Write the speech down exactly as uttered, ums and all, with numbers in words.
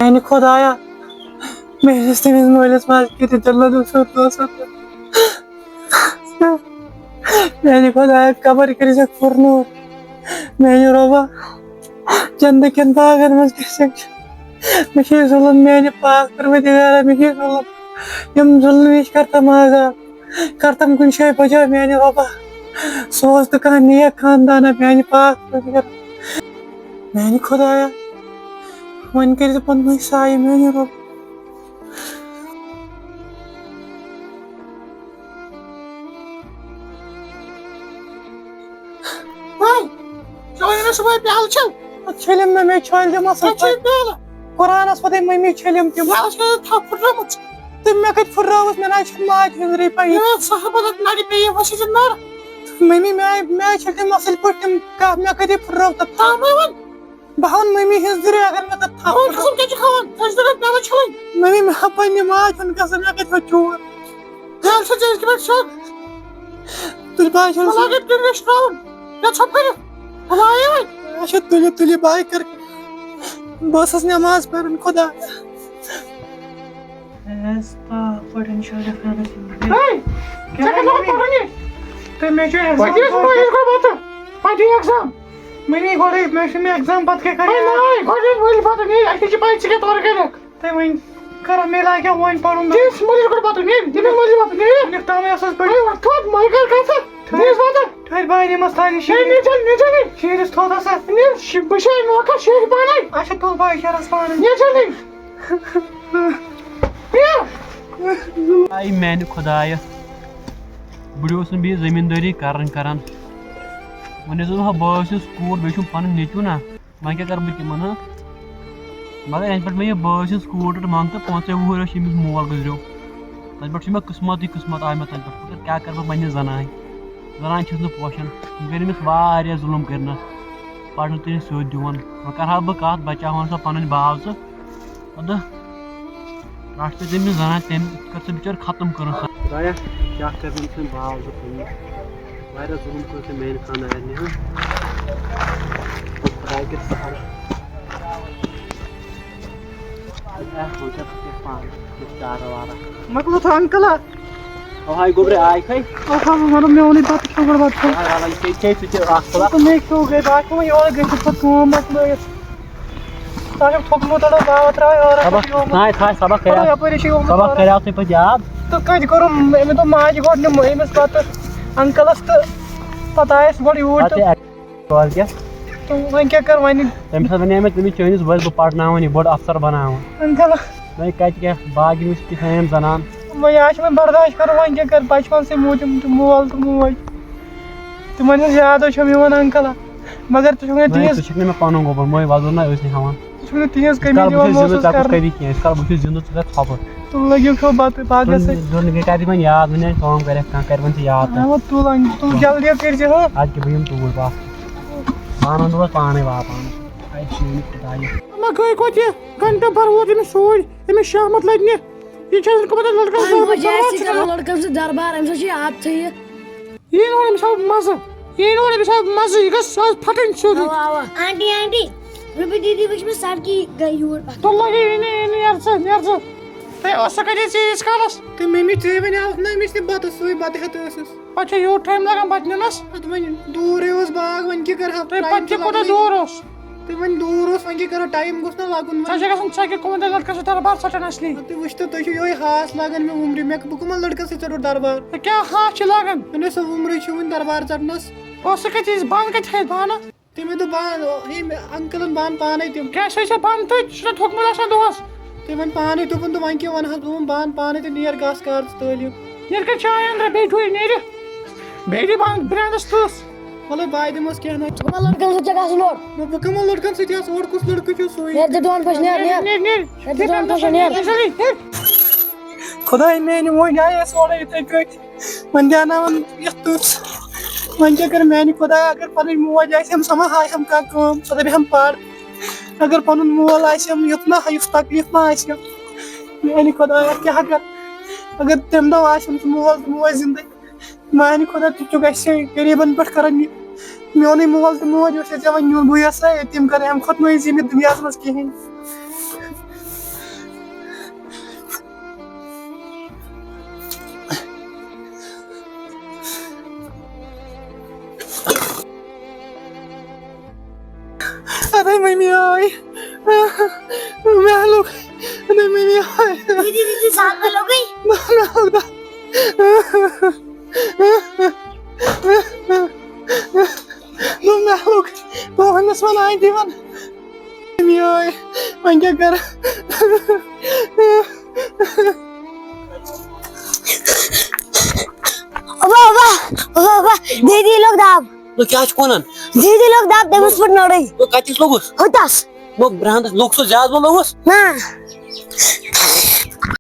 میانہِ خۄدایا، میٲنِس تٔمِس مٲلِس ماجہِ کٔرِتھ دِل نہٕ سیوٚد نصرت۔ میانہِ خۄدایا، قبر کٔرِزٮ۪کھ پُرنوٗر۔ میانہِ رۄبا، جنتہٕ کٮ۪ن باغن منٛز گژھٮ۪کھ۔ مےٚ چھُ یہِ ظُلُم، میانہِ پاک پروردگارا، مےٚ چھُ یہِ ظُلُم۔ یِم ظُلمہٕ نِش کر تم آزاد، کر تم کُنہِ جایہِ بچاو میانہِ رۄبا۔ سوز تہٕ کانٛہہ نیک خاندانا میانہِ پاک پروردگارا۔ میانہِ خۄدایا، وۄنۍ کٔرۍ زِ پننُے سایہِ میانہِ رۄب۔ وۄنۍ، ژےٚ ووٚنُے مےٚ صُبحٲے پیالہٕ چھَل۔ اَدٕ چھٔلِم نہ مےٚ، چھٔلۍ دِم اَصٕل ژےٚ چھے پٲٹھۍ۔ پیالہٕ؟ قرآنَس وَدَے مٔمی چھٔلِم تِم۔ پیالہٕ چھےٚ تھپھ پھٕٹرٲومٕژ۔ تہٕ مےٚ کَتہِ پھٕٹرٲوٕس، مےٚ نہ حظ چھُنہٕ ماجہِ ہٕنٛز رٕے پَیی۔ ہے، ژٕ ہا بدل نَرِ پیٚیہِ ؤسِتھ نَر۔ مٔمی، مےٚ آے، مےٚ آے چھٔلۍ تِم اَصٕل پٲٹھۍ تِم کَتھ، مےٚ کَتہِ پھٕٹرٲو تَتھ تھپھ؟ تھاوان۔ بہٕ ہاوَن مٔمی ہٕنٛز زِرِ اگر مےٚ تَتھ تھپھ۔ بہٕ وَنہٕ قسم کیٛاہ چھِ کھاوان؟ ژےٚ چھِ دَپان پیالہٕ چھٔلٕنۍ۔ مٔمی، مےٚ ہا پننہِ ماجہِ ہُنٛد قسم، مےٚ کَتہِ ہُہ چوٗر؟ پیالہٕ چھےٚ ژےٚ أزکہِ پٮ۪ٹھ سیوٚد۔ تُلہِ بہٕ اَتہِ بہٕ لاگے ٹِنٛڈِش ترٛاوُن۔ مےٚ ژھۄپ کٔرِتھ۔ بہٕ وایے وۄنۍ۔ اچھا، تُلِو، تُلِو، بہٕ ہاے کَرٕ۔ بہٕ ٲسٕس نٮ۪ماز پَران، خۄدا۔ ہے، ژٕ کَتہِ لوگُکھ پَرُن یہِ؟ تہٕ مےٚ چھُ exam پَتہٕ یُس مٔلِس گۄڈٕ بَتہٕ، پَتہٕ یہِ exam۔ مٔمی گۄڈَے، مےٚ چھُ مےٚ exam پَتہٕ کیٛاہ کَرٕ؟ ہے، نہ، گۄڈٕ ییٚلہِ مٔلۍ بَتہٕ نی، اَسہِ چھِ پَے ژٕ کیٛاہ تورٕ کَرَکھ۔ تہٕ وۄنۍ کَرو، مےٚ لَگہِ وۄنۍ پَرُن۔ دِس مٔلِس گۄڈٕ بَتہٕ، نیر، دِ مےٚ مٔلِس بَتہٕ، نیر۔ نِکھ تام ٲسٕس بٔڑ۔ ہے، وۄتھ تھوٚد، مٔلۍ کَر کَتھ ژٕ؟ دِس بَتہٕ۔ ٹھٔہر بایہِ نِمَس تھاونہِ ہے، شیٖرِتھ۔ نیر، نیر جلدی، نیر جلدی۔ شیٖرِتھ تھوٚد ہسا۔ نیر، شِ-، بہٕ چھُسے موقع شیرِ پانَے۔ اچھا، تُل بایہِ شیرَس پانَے۔ نیر جلدی۔ نیر۔ آے میانہِ خۄدایہ، بٕڈٕ اوسُس بہٕ یہِ زٔمیٖندٲری کران کران۔ وۄنۍ ٲسٕس بہٕ بٲژ سٕنٛز کوٗر، بیٚیہِ چھُم پنُن نیٚچوٗ نا، وۄنۍ کیٛاہ کرٕ بہٕ تِمن، ہاں؟ مگر یَنہٕ پٮ۪ٹھ مےٚ یہِ بٲژ سٕنٛز کوٗر رٔٹ، مان ژٕ، پانٛژے وُہُر ٲسۍ أمِس مول گُزریو۔ تَنہٕ پٮ۪ٹھ چھُ مےٚ قٕسمتٕے قٕسمت آے مےٚ تَنہٕ پٮ۪ٹھ۔ مگر کیٛاہ کرٕ بہٕ پننہِ زنانہِ؟ زنانہِ چھَس نہٕ پوشان۔ یِم کٔرۍ أمِس واریاہ ظُلُم کٔرنَس۔ پَرنہٕ تہِ نہٕ سیوٚد دِوان۔ وۄنۍ کَرٕ ہا بہٕ کَتھ، بَچاوہون سۄ پَنٕنۍ باو ژٕ۔ اَدٕ رَٹھ ژٕ تٔمِس زَنان، تٔمۍ کٔر سۄ بِچٲر ختم کٔرٕن سۄ۔ خۄدایا، کیٛاہ کَرٕ بہٕ تٔمۍ باو ژٕ پَنٕنۍ؟ واریاہ ظُلُم کوٚر تٔمۍ میٛانہِ خانٛدارنہِ، ہاں؟ خۄداے کٔرِتھ سَہَل۔ اے، وۄنۍ کیٛاہ، وۄنۍ کیٛاہ پانہٕ؟ کیٛاہ چارٕ وارٕ؟ مۄکلو تھاو اَنکَل ہا۔ او ہاے گوٚبرِ، آے کھے؟ او ہاو، مطلب، مےٚ ووٚنُے بَتہٕ کھیوٚو گۄڈٕ بَتہٕ کھیوٚو۔ آے، آے، آے، کھے، کھے ژٕ تہِ اَکھ پھوٚلہ۔ تہٕ مےٚ کھیوٚو گٔے، بہٕ آسہٕ وۄنۍ یورٕ گٔژھِتھ پَتہٕ کٲم مۄکلٲیِتھ۔ تۄہہِ چھُو تھوٚکمُت تھوڑا باو ترٛاوان یورٕ، سبق، یورٕ۔ نہ، تھاے، سبق تھوڑا کریٛاو۔ یَپٲرۍ چھِ یِوان سبق تورٕ۔ کریٛاو تۄہہِ پَتہٕ یاد؟ تہٕ کَتہِ کوٚرُم أمۍ دوٚپ ماجہِ گۄڈٕ نِمہٕ أمِس پَتہٕ اَنکَلَس تہٕ پَتہٕ آیَس گۄڈٕ یوٗرۍ پَتہٕ تہٕ یہِ کیٛاہ؟ تہٕ وۄنۍ کیٛاہ کَرٕ وۄنۍ؟ تَمہِ ساتہٕ وَنے مےٚ تٔمِس، چٲنِس بٲیِس بہٕ پَرناوَن یہِ بوٚڑ اَفسَر بَناوَن۔ اَنکَل۔ وۄنۍ کَتہِ کیٛاہ، باقٕے وٕچھ کِتھ کٔنۍ یِم زَنان۔ وۄنۍ آز چھِ وۄنۍ برداش کَرُن، وۄنۍ کیٛاہ کَرٕ، بَچپَن سے موٗدۍ یِم تہِ مول تہٕ موج۔ تِمَن ہٕنٛز یاد حظ چھَم یِوان اَنکَل، مگر ژٕ چھُکھ نہٕ نہ، تِہِنٛز، ژٕ چھُکھ نہٕ مےٚ پَنُن گوٚبُر، مٲلۍ وۄزُل نہ ٲسۍ نہٕ ہٮ۪وان۔ ژٕ چھُکھ نہٕ تِہِنٛز کٔمی کَر بہٕ دِوان چھُس زِندٕ، محسوٗس ژےٚ کُس کَرنہٕ۔ کَری کینٛہہ، أسۍ کَر بہٕ چھُس زِندٕ، ژٕ کَر ژھۄپہٕ۔ تُل لٔگِو کھیوٚو بَتہٕ، بَتہٕ تُل، گژھِ۔ تُل، یہِ کَرِ وۄنۍ یاد، وۄنۍ آسہِ کٲم کَرٮ۪کھ کانٛہہ، کَرِ وۄنۍ ژٕ یاد تہٕ۔ اَوا، تُل وۄنۍ، تُل جلدی کٔرۍ زِ ہو۔ اَدٕ کیٛاہ بہٕ یِمہٕ توٗرۍ واپَس۔ بہٕ اَنہٕ دۄہَس پانَے واپَس۔ اَتہِ چھِ یہِ خۄدایہِ۔ اَما گٔے کوٚت یہِ؟ گھنٹہٕ بھر ووت أمِس سوٗرۍ، أمِس شاہ مت لٔگۍ نہٕ۔ یہِ چھِ اَسہِ گوٚمُت لٔڑکَس وۄنۍ گوٚمُت مُجھے دربار آسی ژٕ کرو لڑکن سے دربار، امہِ سۭتۍ چھِ یہِ عادتھٕے یہِ۔ یی نہٕ وۄنۍ أمِس آو مَزٕ، یی نہٕ وۄنۍ أمِس آو مَزٕ، یہِ گژھِ آز پھٹٕنۍ سیوٚدُے۔ اوا، اوا۔ آنٹی، آنٹی، روبی دیدی وٕچھ مےٚ سڑکی گٔے یوٗرۍ پَتھ۔ تُل لگے، یی نہٕ، یی نہٕ، یَر ژٕ، یَر ژٕ۔ ہے، اوس سا کَتہِ ژےٚ ییٖتِس کالَس؟ تہٕ مٔمی، ژےٚ وَنیٛاوُکھ نہ أمِس تہِ بَتَس سۭتۍ، بَتہٕ ہٮ۪تھ ٲسٕس۔ پَتہٕ چھُ یوٗت ٹایم لگان بَتہٕ نِنَس۔ اَدٕ وۄنۍ دوٗرٕے اوس باغ، وۄنۍ کیٛاہ کَرٕ ہا؟ تہٕ ٹایم پَتہٕ چھُ تہِ کوٗتاہ لَگنٕے۔ دوٗر اوس؟ تہٕ وۄنۍ دوٗر اوس، وۄنۍ کیٛاہ کَرو، ٹایم گوٚژھ نہ لَگُن وۄنۍ۔ ژےٚ چھےٚ گژھُن، ژےٚ کیٛاہ کوٚمَن تَتہِ لٔڑکَس سۭتۍ دربار ژَٹُن اَصلی؟ تُہۍ وٕچھتو، تُہۍ چھِو یِہوٚے ہاس لاگان مےٚ وُمرِ۔ مےٚ، بہٕ کَمَن لٔڑکَن سۭتۍ ژَٹو دربار؟ ہے، کیٛاہ ہاس چھِ لاگان؟ مےٚ نہ سا وُمرٕے چھُ وٕنہِ دربار ژَٹنَس۔ اوس سُہ کَتہِ، یہِ بانہٕ کَتہِ تھٲیِتھ بانہٕ؟ تٔمۍ دوٚپ بانہٕ، ییٚمۍ اَنکَلَن بانہٕ پانَے تِم۔ کیٛاہ چھِ أسۍ بانہٕ تٔتۍ؟ سُہ چھُنہ تھوٚکمُت آسان دۄہَس۔ تٔمۍ وَنہِ پانَے، دوٚپُن، دوٚپ، وۄنۍ کیٛاہ وَنہٕ ہَس بہٕ یِمَن بانہٕ پانَے تہٕ نیر گاسہٕ کارٕ ژٕ تٲلیٖم۔ نیر کَتہِ چھِ آیہِ أنٛدرٕ، بیٚیہِ ٹھوٗرِ نیرِ۔ بیٚیہِ دِ بانہٕ برٛینٛڈَس تٕژھ۔ وَلہٕ بہٕ دِمَس کینٛہہ نہ۔ ژٕ کَمَن لٔڑکَن سۭتۍ چھَکھ آسان اورٕ؟ نہ، بہٕ کَمَن لٔڑکَن سۭتۍ آسہٕ اورٕ؟ کُس لٔڑکہٕ چھُ سُے؟ نیر، دِ دۄن پٔژھۍ، نیر، نیر۔ نیر، نیر۔ نیر، دِ دۄن پٔژھۍ، نیر۔ نیر، جلدی، نیر۔ خۄداے میٛانہِ وۄنۍ آیَس اورَے یِتھَے کٔٹھۍ۔ وۄنۍ دیٛاناوَن یَتھ تٕژھ۔ وۄنۍ کیٛاہ کَرٕ میٛانہِ خۄدایا، اگر پَنٕنۍ موج آسہِ ہَم، سۄ ما ہاوِ ہَم کانٛہہ کٲم، سۄ دَپہِ ہَم پَر۔ اگر پنُن مول آسہِ ہم یُتھ نہ، یُتھ تکلیف ما آسہِ ہم۔ میانہِ خۄدایا، کیٛاہ کر؟ اگر تمہِ دۄہ آسہِ ہم ژٕ مول تہٕ موج زندے، میانہِ خۄدا، ژٕ چھُکھ اَسہِ غریٖبن پٮ۪ٹھ کران یہِ۔ میونُے مول تہٕ موج اوس اَسہِ وۄنۍ میون بٕے آسہٕ ہا یتیٖم کران، امہِ کھۄتہٕ نہٕ ٲسۍ یِم یتھ دُنیاہس منٛز کِہیٖنۍ۔ اَدَے مٔمی آے۔ مےٚ لوٚگ۔ اَدَے مٔمی آے۔ دیدی، دیدی، ساتھ میں لوگ گئی۔ مےٚ لوٚگ دَ-، دوٚپ مےٚ لوٚگ۔ بہٕ وَنَس وَنان دِوان۔ مٔمی آے۔ وۄنۍ کیٛاہ کَرٕ؟ ابا، ابا، ابا، ابا، دیدی لوٚگ دَب۔ نو کیٛاہ چھُکھ وَنان؟ دیدی لوٚگ دَب، تٔمِس پھٕٹ نٔرٕے۔ نو کَتِس لوٚگُس؟ ہُتَس۔ نو برٛہنٛدَس لوٚگ سُہ زیادٕ ما لوٚگُس؟ نہ۔